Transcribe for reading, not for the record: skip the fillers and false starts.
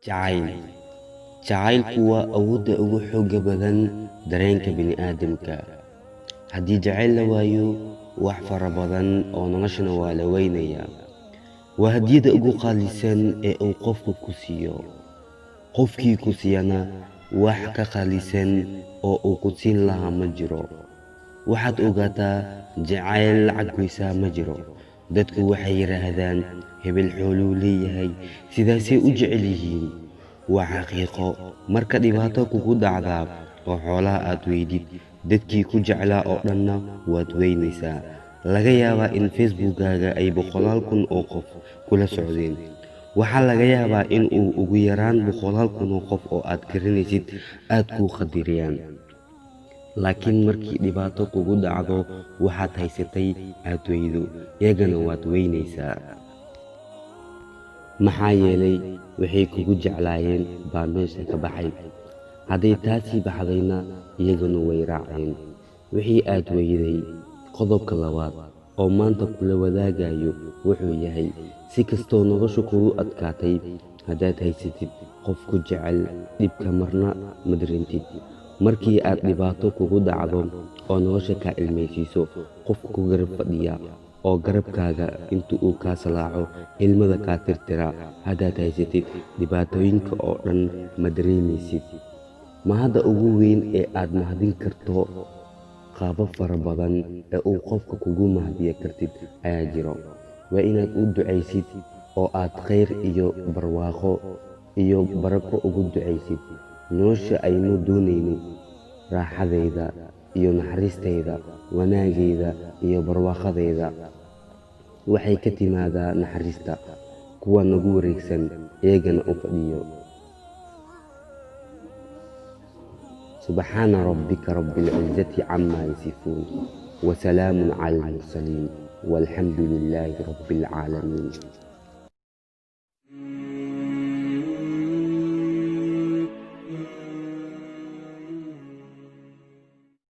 Jacayl. Jacaylku waa awoodda ugu xoogga badan dareenka bini'aadamka. Haddii jacayl la waayo, wax fara badan oo noloshana waa la weynayaa. Waa hadiyadda ugu qaalisan ee uu qofku ku siiyo. Qofkii ku siiyana wax ka qaalisan oo uu ku siin lahaa ma jiro. Waxaad ogaataa, jacayl lacag goysaa ma jiro. Dadku waxay yidhaahdaan hebel xooluu leeyahay, sidaasay u jecel yihiin. Waa xaqiiqo, marka dhibaato kugu dhacdaa oo xoolaha aad weydid, dadkii ku jeclaa oo dhanna waad weynaysaa. Laga yaabaa in Facebookkaaga ay boqolaal kun oo qof kula socdeen. Waxaa laga yaabaa in uu ugu yaraan boqolaal kun oo qof oo aad garanaysid aad kuu qadariyaan. Laakiin markii dhibaato kugu dhacdo, waxaad haysatay aad weydo, iyagana waad weynaysaa. Maxaa yeelay waxay kugu jeclaayeen baa meesha ka baxay. Hadday taasi baxdayna, iyaguna way raaceen wixii aad weyday. Qodobka labaad oo maanta kula wadaagayo wuxuu yahay, si kastoo noloshu kugu adkaatay, haddaad haysatid qof ku jecel, dhibka marna ma dareentid. Markii aad dhibaato kugu dhacdo oo nolosha kaa ilmaysiiso, qofka ku garab fadhiya oo garabkaaga inta uu kaa salaaxo ilmada kaa tirtira haddaad haysatid, dhibaatooyinka oo dhan ma dareemaysid. Mahadda ugu weyn ee aad mahadin karto, qaabab fara badan ee uu qofka kugu mahadiya kartid ayaa jiro. Waa inaad u ducaysid oo aad khayr iyo barwaaqo iyo barako ugu ducaysid. Nolosha aynu doonayno, raaxadeyda iyo naxariisteyda, wanaageyda iyo barwaaqadeyda waxay ka timaadaa naxariista kuwa nagu wareegsan, iyagana u fadhiyo. Subxaana rabbika rabbil cizzati cammaa yasifuun, wasalaamun cala almursaliin, walxamdu lilaahi rabbil caalamiin.